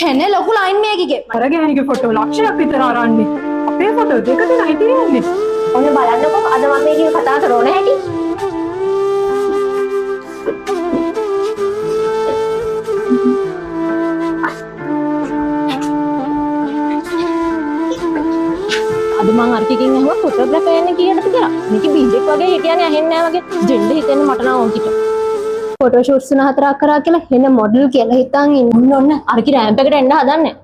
හෙන ලොකු ලයින් මේකගේ. අර ගෑණිගේ ෆොටෝ ලක්ෂයක් විතර අරන්නේ. අපේ ෆොටෝ දෙක තුනයි තියෙන්නේ. ඔන්න බලන්නකෝ අද මම මේකේ කතා කරන හැටි. අද මං අර එකකින් ඇහුවා ෆොටෝග්‍රැෆර් එන්නේ කීයටද කියලා. මේකේ බීජෙක් වගේ හිටියානේ ඇහෙන්නේ නැහැ වගේ. දෙන්න හිතෙන්නේ මට නම් ඕකිට. ෆොටෝ ෂූට්ස් තුන හතරක් කරා කියලා හෙන මොඩල් කියලා හිතන් ඉන්න. ඔන්න ඔන්න අර කි රෑම්ප් එකට එන්න හදන්නේ.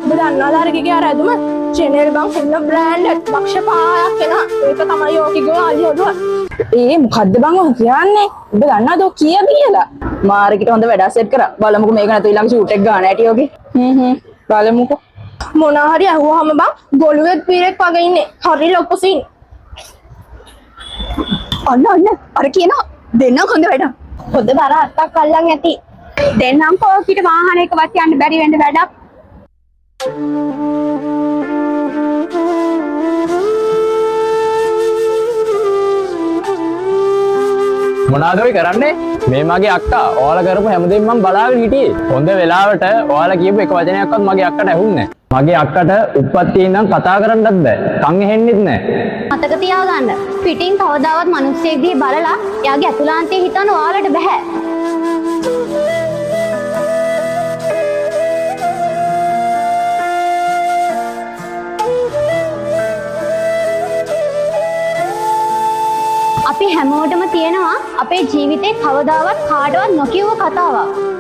ඔබ දන්නවද අර කිගේ අර ඇඳුම චෙනෙල් බං හෙන්න බ්‍රෑන්ඩ් ලක්ෂ 5ක් එනවා. ඒක තමයි ඕකිගේ අලි ඔළුව. ඒ මොකද්ද බං ඔහු කියන්නේ? ඔබ දන්නවද ඔහු කීයද කියලා? මාරකිට හොඳ වැඩක් සෙට් කරා. බලමුකෝ මේක නැතුව ඊළඟ ෂූට් එක ගන්න හැටි ඔගේ. හ්ම් හ්ම් බලමුකෝ. මොනා හරි ඇහුවාම බං ගොළුවෙක් පීරෙක් වගේ ඉන්නේ. හරි ලොකු සීන්. අන්න අන්න අර කියනවා දෙන්නම් හොඳ වැඩක්. හොඳ බර අත්තක් අල්ලන් ඇති. දෙන්නම් කෝකිට වාහනයකවත් යන්න බැරි වෙන්න වැඩක්. මොනාද ඔය කරන්නේ? මේ මගේ අක්කා ඔයාලා කරපු හැමදේම මම බලාගෙන හිටියේ. හොඳ වෙලාවට ඔයාලා කියපු එක වචනයක්වත් මගේ අක්කට ඇහුන්නේ නැහැ. මගේ අක්කට උප්පත්තියේ ඉඳන් කතා කරන්නත් බෑ. කන් ඇහෙන්නෙත් නැහැ. මතක තියාගන්න. පිටින් කවදාවත් මිනිස්සෙක් දිහා බලලා එයාගේ ඇතුළාන්තය හිතන්න ඔයාලට බැහැ. අපි හැමෝටම තියෙනවා අපේ ජීවිතේ කවදාවත් කාටවත් නොකියුව කතාවක්.